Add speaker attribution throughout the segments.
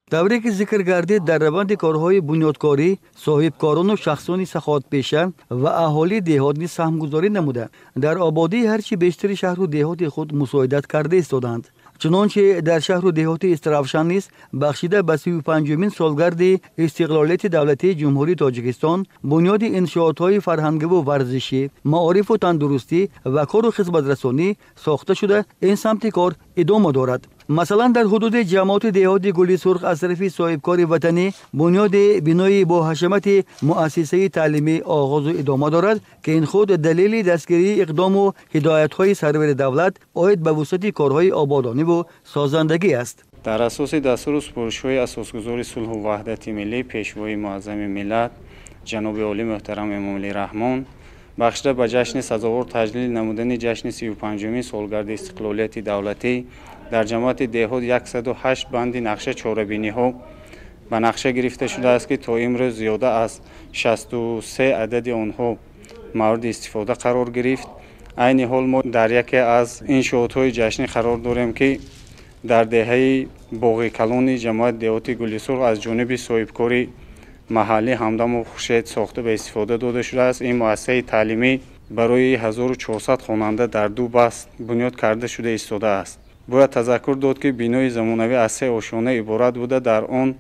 Speaker 1: Тавре ки зикр гардид, дар раванди корҳои бунёдкорӣ соҳибкорону шахсони саховатпеша ва аҳолии деҳот низ саҳмгузорӣ намуда, дар ободии ҳарчи бештари шаҳру деҳоти худ мусоидат карда истодаанд. Чунончи дар шаҳру деҳоти Истаравшан низ бахшида ба 35-умин солгарди истиқлолияти давлатии Ҷумҳурии Тоҷикистон бунёди иншоотҳои фарҳангиву варзишӣ, маорифу тандурустӣ ва кору хизматрасонӣ сохта шуда, ин самти кор идома дорад. Масалан, дар ҳудуди ҷамоати деҳоти Гули Сурх аз тарафи соҳибкори ватанӣ бунёди бинои бо ҳашамати муассисаи таълимӣ оғозу идома дорад, ки ин худ далели дастгирии иқдому ҳидоятҳои сарвари давлат оид ба вусъати корҳои ободониву созандагӣ аст.
Speaker 2: Дар асоси дастуру супоришҳои асосгузори сулҳу ваҳдати миллӣ, пешвои муаззами миллат, ҷаноби олӣ муҳтарам Эмомалӣ Раҳмон, бахшида ба ҷашни сазовор таҷлил намудани ҷашни 35-умин солгарди истиқлолияти давлатӣ дар ҷамоати деҳот 108 банди нақша чорабиниҳо ба нақша гирифта шудааст, ки то имрӯз зиёда аз 63 адади онҳо мавриди истифода қарор гирифт. Айни ҳол мо дар яке аз иншоотҳои ҷашнӣ қарор дорем, ки дар деҳаи Боғи Калони ҷамоати деҳоти Гули Сурх аз ҷониби соҳибкори маҳаллӣ Ҳамдамов Хуршед сохта ба истифода дода шудааст. Ин муассисаи таълимӣ барои 1400 хонанда дар ду баст бунёд карда шуда истодааст. Бояд тазаккур дод, ки бинои замонавӣ аз се ошёна иборат буда, дар он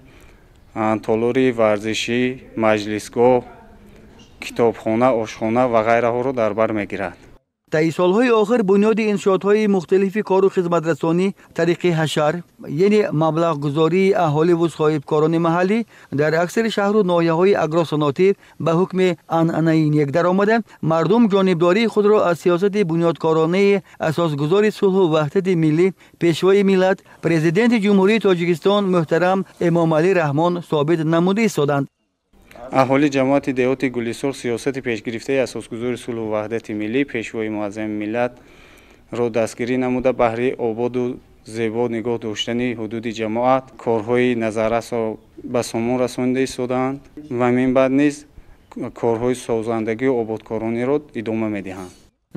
Speaker 2: толори варзишӣ, маҷлисгоҳ, китобхона, ошхона ва ғайраҳоро дар бар мегирад.
Speaker 1: Таи солҳои охир бунёди иншоотҳои мухталифи кору хизматрасонӣ тариқи ҳашар, яъне маблағгузории аҳоливу соҳибкорони маҳаллӣ дар аксари шаҳру ноҳияҳои агросаноатӣ ба ҳукми анъанаи нек даромада, мардум ҷонибдории худро аз сиёсати бунёдкоронаи асосгузори сулҳу ваҳдати миллӣ, пешвои миллат, Президенти Ҷумҳурии Тоҷикистон муҳтарам Эмомалӣ Раҳмон собит намуда истоданд.
Speaker 2: Аҳолии ҷамоати деҳоти Гулисурх сиёсати пешгирифтаи асосгузори сулҳу ваҳдати миллӣ, пешвои муаззами миллатро дастгирӣ намуда, баҳри ободу зебо нигоҳ доштани ҳудуди ҷамоат корҳои назаррасро ба сомон расонида истодаанд ва минбаъд низ корҳои созандагию ободкорониро идома медиҳанд.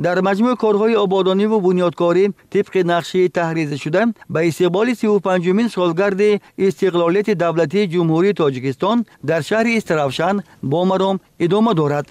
Speaker 1: Дар маҷмӯъ корҳои ободониву бунёдкорӣ тибқи нақшаи таҳризашуда ба истиқболи 35-умин солгарди истиқлолияти давлатии Ҷумҳурии Тоҷикистон дар шаҳри Истаравшан бо маром идома дорад.